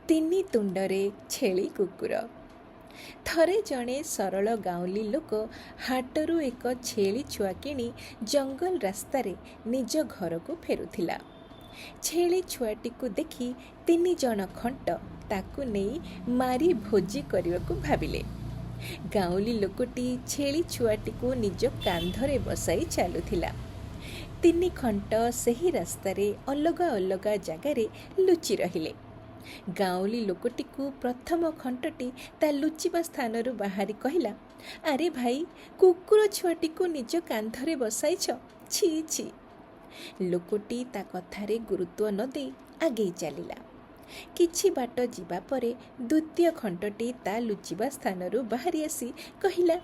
ତିନି ତୁଣ୍ଡରେ ଛେଳି କୁକୁର। ଥରେ ଜଣେ ସରଳ ଗାଉଁଲି ଲୋକ ହାଟରୁ ଏକ ଛେଳି ଛୁଆ କିଣି ଜଙ୍ଗଲ ରାସ୍ତାରେ ନିଜ ଘରକୁ ଫେରୁଥିଲା। ଛେଳି ଛୁଆଟିକୁ ଦେଖି ତିନିଜଣ ଖଣ୍ଟ ତାକୁ ନେଇ ମାରି ଭୋଜି କରିବାକୁ ଭାବିଲେ। ଗାଉଁଲି ଲୋକଟି ଛେଳି ଛୁଆଟିକୁ ନିଜ କାନ୍ଧରେ ବସାଇ ଚାଲୁଥିଲା। ତିନି ଖଣ୍ଟ ସେହି ରାସ୍ତାରେ ଅଲଗା ଅଲଗା ଜାଗାରେ ଲୁଚି ରହିଲେ। ଗାଉଁଲି ଲୋକଟିକୁ ପ୍ରଥମ ଖଣ୍ଟଟି ତା ଲୁଚିବା ସ୍ଥାନରୁ ବାହାରି କହିଲା, "ଆରେ ଭାଇ, କୁକୁର ଛୁଆଟିକୁ ନିଜ କାନ୍ଧରେ ବସାଇଛ, ଛି ଛି।" ଲୋକଟି ତା କଥାରେ ଗୁରୁତ୍ୱ ନ ଦେଇ ଆଗେଇ ଚାଲିଲା। କିଛି ବାଟ ଯିବା ପରେ ଦ୍ୱିତୀୟ ଖଣ୍ଟଟି ତା ଲୁଚିବା ସ୍ଥାନରୁ ବାହାରି ଆସି କହିଲା,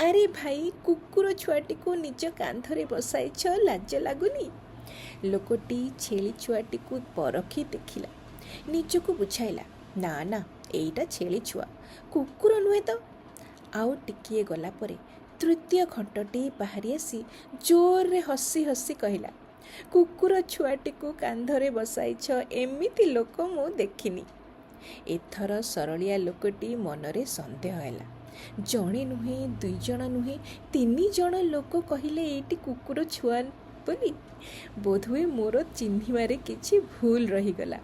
"ଆରେ ଭାଇ, କୁକୁର ଛୁଆଟିକୁ ନିଜ କାନ୍ଧରେ ବସାଇଛ, ଲାଜ ଲାଗୁନି?" ଲୋକଟି ଛେଳି ଛୁଆଟିକୁ ପରଖି ଦେଖିଲା। ନିଜକୁ ବୁଝାଇଲା, "ନା ନା, ଏଇଟା ଛେଳି ଛୁଆ, କୁକୁର ନୁହେଁ ତ।" ଆଉ ଟିକିଏ ଗଲା ପରେ ତୃତୀୟ ଖଣ୍ଟଟି ବାହାରି ଆସି ଜୋରରେ ହସି ହସି କହିଲା, "କୁକୁର ଛୁଆଟିକୁ କାନ୍ଧରେ ବସାଇଛ, ଏମିତି ଲୋକ ମୁଁ ଦେଖିନି।" ଏଥର ସରଳିଆ ଲୋକଟି ମନରେ ସନ୍ଦେହ ହେଲା। ଜଣେ ନୁହେଁ, ଦୁଇ ଜଣ ନୁହେଁ, ତିନି ଜଣ ଲୋକ କହିଲେ ଏଇଟି କୁକୁର ଛୁଆ ବୋଲି। ବୋଧହୁଏ ମୋର ଚିହ୍ନିବାରେ କିଛି ଭୁଲ ରହିଗଲା।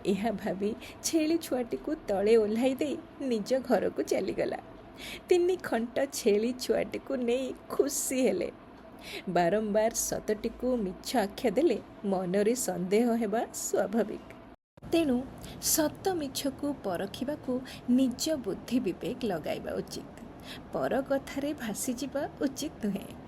ଏହା ଭାବି ଛେଳି ଛୁଆଟିକୁ ତଳେ ଓହ୍ଲାଇ ଦେଇ ନିଜ ଘରକୁ ଚାଲିଗଲା। ତିନି ଖଣ୍ଟ ଛେଳି ଛୁଆଟିକୁ ନେଇ ଖୁସି ହେଲେ। ବାରମ୍ବାର ସତଟିକୁ ମିଛ ଆଖ୍ୟା ଦେଲେ ମନରେ ସନ୍ଦେହ ହେବା ସ୍ୱାଭାବିକ। ତେଣୁ ସତ ମିଛକୁ ପରଖିବାକୁ ନିଜ ବୁଦ୍ଧି ବିବେକ ଲଗାଇବା ଉଚିତ। ପର କଥାରେ ଭାସିଯିବା ଉଚିତ ନୁହେଁ।